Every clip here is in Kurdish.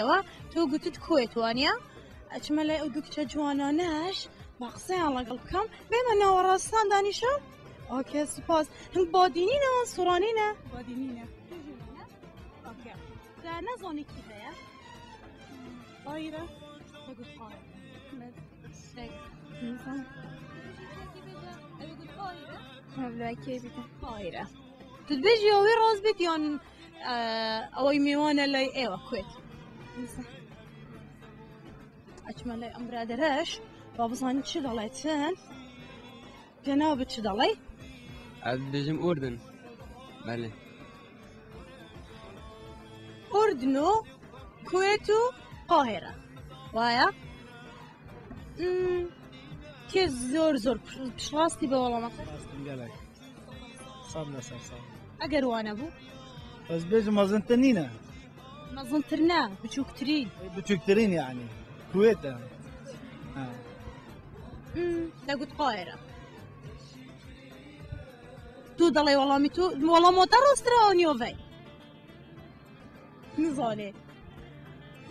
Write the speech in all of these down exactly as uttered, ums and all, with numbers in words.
Ewa, tu gotit Kuwêt waniya? Eçime lê ew du kiçe ciwana neş, ma qiseyê lagel bikim. Bê me nawa rastan danîşa? Okey, spas. Hin badînî ne, wan soranî ne? Badînî ne. Okey. Te nezanî kî ve ye? Qahîre. Te got Qahîre. Evlakê bide. Qahîre. Tu dibêjî ya wî rast bit yan, e, ew ê mêwan e lay êwa Kuwêt? Eçime lay em biradereş, ba bizanî çi dalatin. Cenab-ı çi dalay? Ez dibêjim Urdun. Belê. Urdun û Kuwêt û Qahire. Waya? Hmm, kê zor zor piş-, piştrast dibe wala me. Rastî gelek. Sed me ser sağ ol. Eger wane bû? Ez bêjim mezintir nîne. Mezintir ne, biçûktirîn. Biçûktirîn yani. Kuwêt e. Ha. Hmm, te got Qahire. Tu dalê welamî tu, welama te rasttir e an ya vey? Nizanê.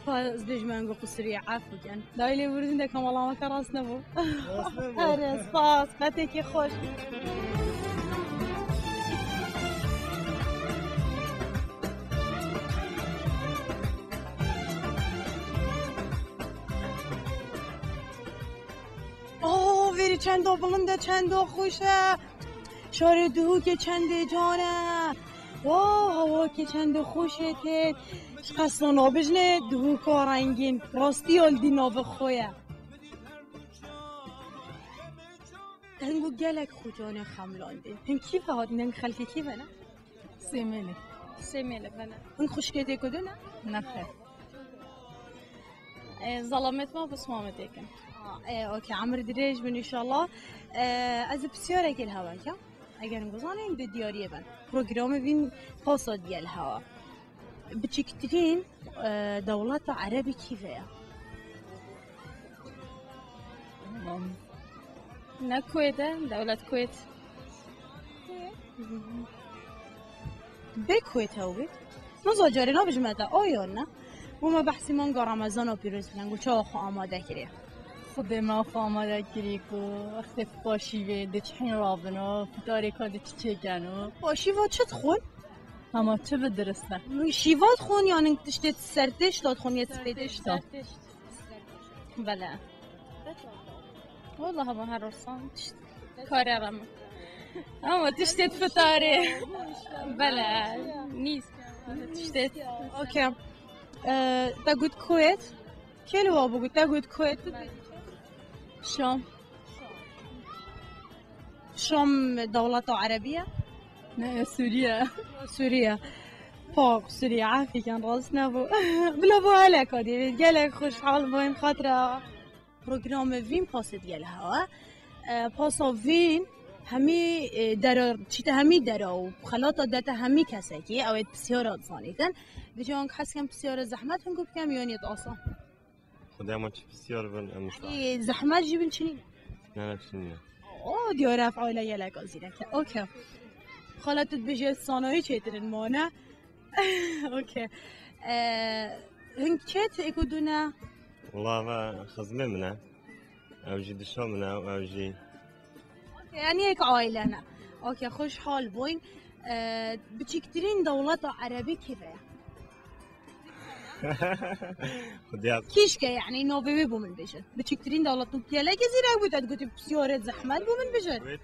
Xwe ez bêjim, engo qusirî, ef bikin. Dayê lê vurdin de kam welameke rast nebû. Rast nebû. Erê, spas. Qetekî xweş. Oh, vêrî çendo bilind e, çendo xweş e. Şarê Duhokê çendê can e. Wow, hewakê çendê xweş e tê. Ji qas nabijne Duhoka rengîn. Rastî ya li dî navê xwe ye. Hingo gelek xwe canê xemlandî. Hin kî ve hatin, hin xelkê kî ve ne? Sêmêlê. Sêmêlê, bele. Hin xwişkê tê ku dune? Nexêr. E, zalamet ma bi sima me têkin. A, e, okey, emir dirêj bin inşallah. E, ez ê pisyarekê li hewa bikim. Eger em guzanên di diyariyê bin. Programê vîn pasa diye li hewa. Biçîktirîn, e, dewleta erebî kî ve ye? Tamam. Ne Kuwêt e, dewlet Kuwêt. Bê Kuwêt ew bê. Niza carê nabijme te, o yan ne? Bû me behsî manga Remezana pîroz bikin, ku çawa xwe amade kiriye. Xwedê me xwe amade kirî ku wextê paşîvê diçihîn rabino, fitarê ka diçiçêkeno. Paşîva çi dixwin? Hema çi bi dirist e? Şîva dixwin yan tiştê sertêşta dixwin yê spêtêşta? Sertêşta. Bele. Wala hema her rosan tişt kare reme. Ama tiştê fitarê. Bele. Nîz. Tiştê. Okey. Ee, te got Kuwêt. Kê li wa bigot? Te got Kuwêt. Şam. Şam dewleta erebî ye? Ne, Sûriye. Sûriye. Pak Sûriye, efîken rast nebû. Bila bo hele kadî, gelek xweşhal bûyim xatira. Programê vîn pasê diye li hewa. E, pasa vîn hemî, e, dera, çîte hemî dera û xelata dete hemî kesekî, ew ê pisyara dizanîtin. Vêca hing hez kem pisyara zehmet hingû bikem, yan yêt asan? Xwedê hema çi pisyar bin, em ê Ê, zehmet jî bin çinî? Ne, ne, çinî ne. O, diyar ev aile gelek zîrek e. Okey. Xala tu dibêje sanayî çêtir in mane. Okey. Ee, hing çêt êk û du ne? Wala ve xizmê min e. Ew jî dişa min e, ew jî. Okey, yani yek aile ne. Okey, xweşhal bûyn. Ee, biçîktirîn dewleta erebî kî ve ye? Xudiya. Kîşke, yani, navê wê bo min bêje. Biçîktirîn dewlet, tu gelekî zîrek bû, te digotî pisyarê zehmet bo min bêje. Kuwêt.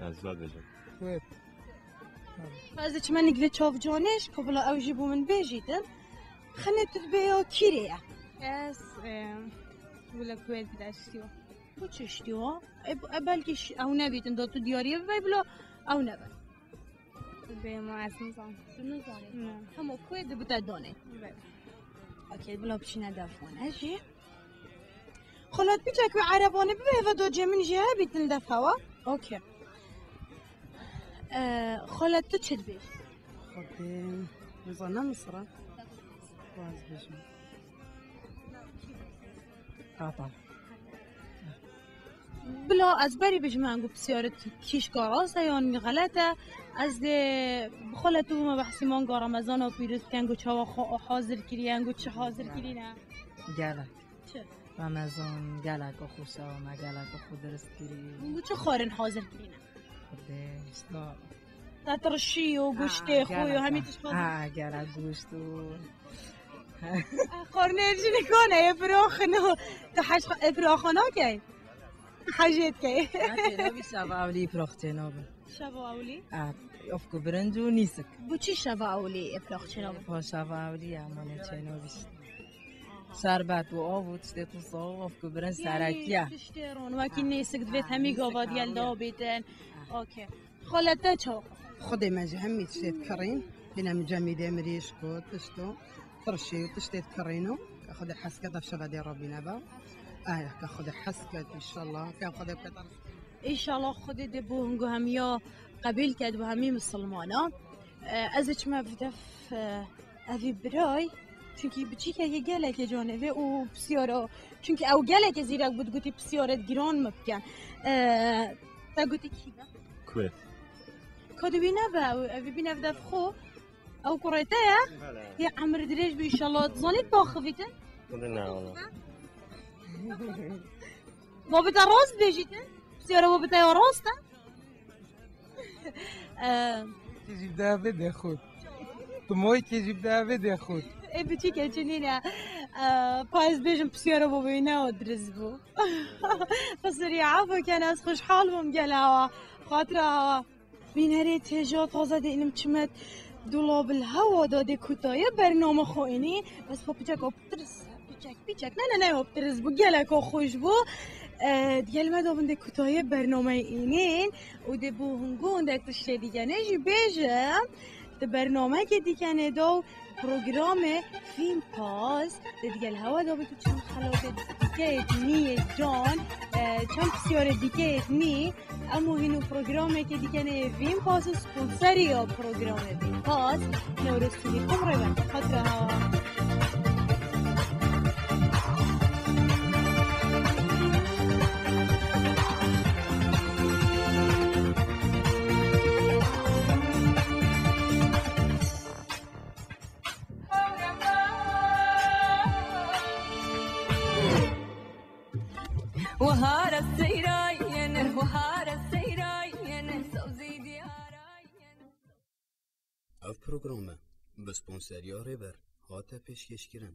Ez va bêjim. Kuwêt. Ez diçime nigvê çavcanêş, ku bila ew jî bo min bêjîtin. Xinê tu dibê ya kîrê ye? Ez, e, wila Kuwêt bide ştiyo. Bu çi ştiyo? E, bu, e, belkî ş-, ew nebîtin, da tu diyariyê bibey, bila ew nebe. Bê ma ez nizam. Tu nizanî? Ne. Hema ku ê dibi te danê. Belê. Okey, bila biçîne def wan. Ez jî. Xalat piçek wê erebanê bibe, eve do cê min jî hebîtin def hewa. Okey. Ee, xalat tu çi dibêjî? Xwedê, nizam ne Misra. Waz bêjim. Qatar. Bila ez berî bijim, engo pisyaret kîşka rast e yan xelet e. Ez dê bi xwe le tu bûme behsî manga Remezana pîroz bikin, ku çawa xwe hazir kiriye, engo çi hazir kirîne? Gelek. Çi? Remezan gelek xweş e, me gelek xwe dirist kirî. Engo çi xwarin hazir kirîne? Xwedê, işte. Te tirşî û goştê xwe û hemî tişt hazir. Ha, gelek goşt û Xornê jinikane ye firoxin û tu hej e firoxo nakey? Hejê dikey. Çênobî şeva ewlî firox çênobî. Şeva ewlî? Of ku birinc û nîsik. Bu çi şeva ewlî firox çênobî? Pa şeva ewlî ya mane çênobî. Şerbet û av û tiştê tu soğuk of ku birinc serekiye. Tiştê ron wekî nêsik divêt hemî gava diyel da bêtin. Okey. Xalete çawa? Xwedê me ji hemî tiştê dikirîn. Bîne min cemî dê mirîşk û tişt û tirşî û tiştê dikirîn û ke Xwedê hes ket ev şeve dê rabîne be. Aya ke Xwedê hes ket înşallah ke Xwedê bikete. Înşallah Xwedê dê bo hingo hemiya qebîl ket bo hemî misilmana. E, ez ê çime vî def, e, evî biray. Çunkî biçîkekê gelekê canê vê û pisyara. Çunkî ew gelekê zîrek bû, digotî pisyarê giran min bikin. E, te gotî kî be? Kuwêt. Ka di wî nebe, ew, ev bîne vî def xwe. Ew kurê te ye? Belê. Yê emir dirêj bî înşallah. Dizanî paxivîtin? Xwedê ne wala. Babê te rast bêjîtin? Pisyara babê te ya rast e? Eee, Kê jî bi deve de xwe. Tu moy kê jî bi deve de xwe. Ê biçîkê çi nîne. Eee, pa ez bêjim pisyara babê wî ne o dirist bû. Xisirî, efû ken, ez xweşhal bûm gel hewa. Xatira hewa. Bînerê têja taze dê înim çimet dolabil hewa da dê kutaye bername xo înî. Ez xo piçek optiris, piçek, piçek, ne, ne, ne optiris bû, geleko xweş bû. E, digel me davin dê kutaye bername înîn û dê bo hingûn dek tiştê dîgene jî bêjim. Di bernameke dîkene daw programê Fîlm Pas, di digel hewa da bî tu çend xelatê dîkeyê nî yê can, e, çend pisyarê dîkeyê nî, em û hîn û programekê dîkene yê Fîlm Pas û sponseriya programê Fîlm Pas, Newroz T V kom rêve. Xatira hewa. Wahara seyra yene, wahara seyra yene, sewzî diyara yene. Ev program e bi sponseriya Rêber hate pêşkêşkirin.